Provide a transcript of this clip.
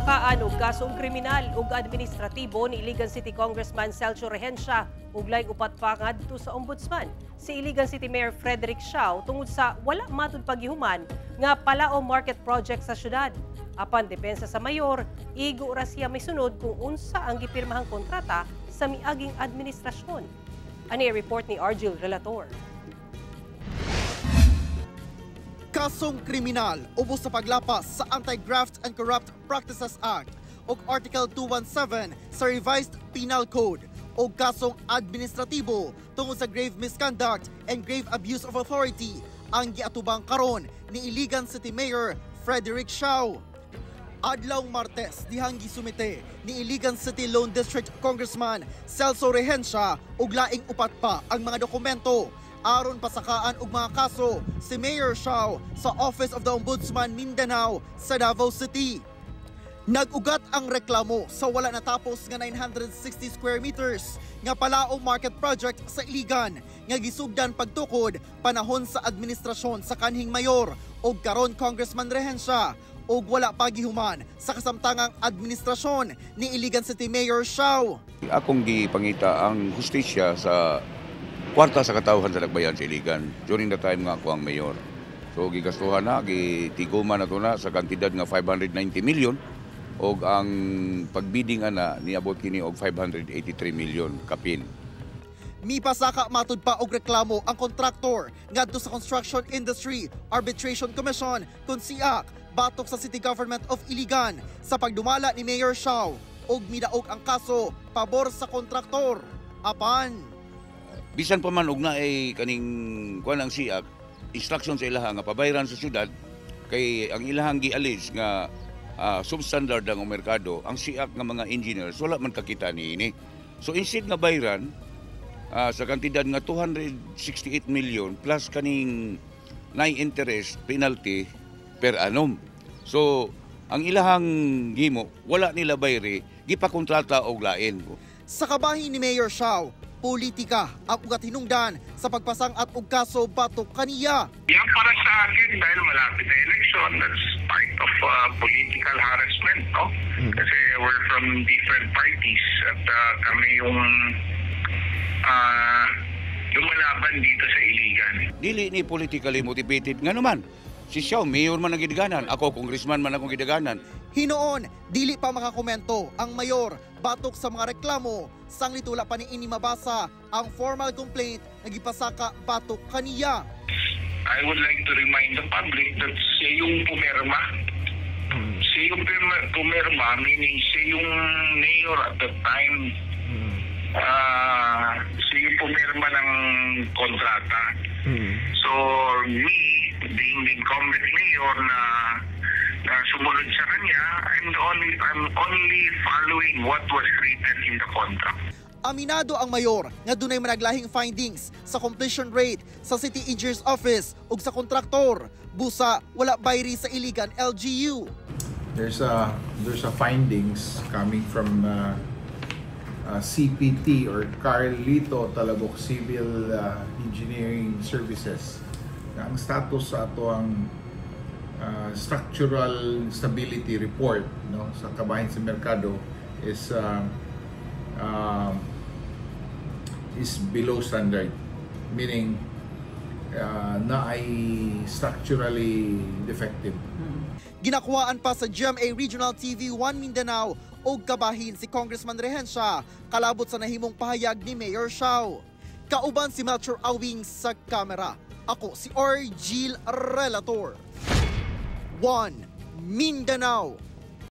Gipasakaan og kasong kriminal ug administratibo ni Iligan City Congressman Celso Regencia ug laing upat pa ngadto sa Ombudsman si Iligan City Mayor Frederick Siao tungod sa wala matud paghihuman nga Palao Market Project sa syudad. Apan depensa sa mayor, igo ra siya misunod kung unsa ang gipirmahang kontrata sa miaging administrasyon. Ani report ni Argil Relator. Kasong kriminal ubos sa paglapas sa Anti-Graft and Corrupt Practices Act ug Article 217 sa Revised Penal Code o kasong administratibo tungod sa grave misconduct and grave abuse of authority ang giatubang karon ni Iligan City Mayor Frederick Siao. Adlaw Martes dihang gisumite ni Iligan City Lone District Congressman Celso Regencia ug laing upat pa ang mga dokumento aron pasakaan og mga kaso si Mayor Siao sa Office of the Ombudsman Mindanao sa Davao City. Nag-ugat ang reklamo sa wala natapos nga 960 square meters nga Palao Market Project sa Iligan nga gisugdan pagtukod panahon sa administrasyon sa kanhing mayor og karon Congressman Regencia ug wala pa gihuman sa kasamtangang administrasyon ni Iligan City Mayor Siao. Akong gipangita ang hustisya sa kwarta sa katawhan sa Dakbayan sa Iligan during the time nga ako ang mayor. So gigastuhan na, gitiguma na to na sa kantidad nga 590 million og ang pagbidding ana niabot kini og 583 million kapin. Mipasaka matud pa og reklamo ang kontraktor ngadto sa Construction Industry Arbitration Commission kon SIAC batok sa City Government of Iligan sa pagdumala ni Mayor Siao og midaog ang kaso pabor sa kontraktor. Apan bisan pa man og naay kaning kuan ang SIAC instruction sa ilaha nga pabayran sa syudad kay ang ilahang gi-allege nga substandard ang merkado, ang SIAC nga mga engineers wala man kakita niini. So instead nga bayran sa kantidad nga 268 million plus kaning nay interest penalty per annum. So ang ilahang gimo, wala nila bayri, gipakontrata og lain. Sa kabahin ni Mayor Siao, politika ang ugat hinungdan sa pagpasang-at og kaso batok kaniya. Yan para sa akin, dahil malapit na election, that's part of political harassment, no? Kasi we're from different parties at kami yung lumalaban dito sa Iligan. Dili ni politically motivated nga naman. Si Siao, mayor man ang gidaganan. Ako, congressman man akong gidaganan. Hinoon, dili pa makakomento ang mayor batok sa mga reklamo sang litula pa ni ini mabasa ang formal complaint nga gipasaka batok kaniya. I would like to remind the public that siya yung pumirma. Siya yung pumirma, meaning siya yung mayor at the time. Siya yung pumirma ng kontrata. So, me, being the incumbent mayor na sumunod sa kanya, I'm only following what was written in the contract. Aminado ang mayor nga dunay managlahing findings sa completion rate sa City Engineer's Office ug sa kontraktor. Busa wala bayri sa Iligan LGU. There's a findings coming from CPT or Carlito Talabok Civil Engineering Services. Ang status sa ato ang structural stability report, no, sa kabahin sa merkado is below standard, meaning na ay structurally defective. Ginakuhaan pa sa GMA Regional TV 1 Mindanao og kabahin si Congressman Regencia kalabot sa nahimong pahayag ni Mayor Siao. Kauban si Melchor Awing sa kamera. Ako si Argil Relator. 1 Mindanao.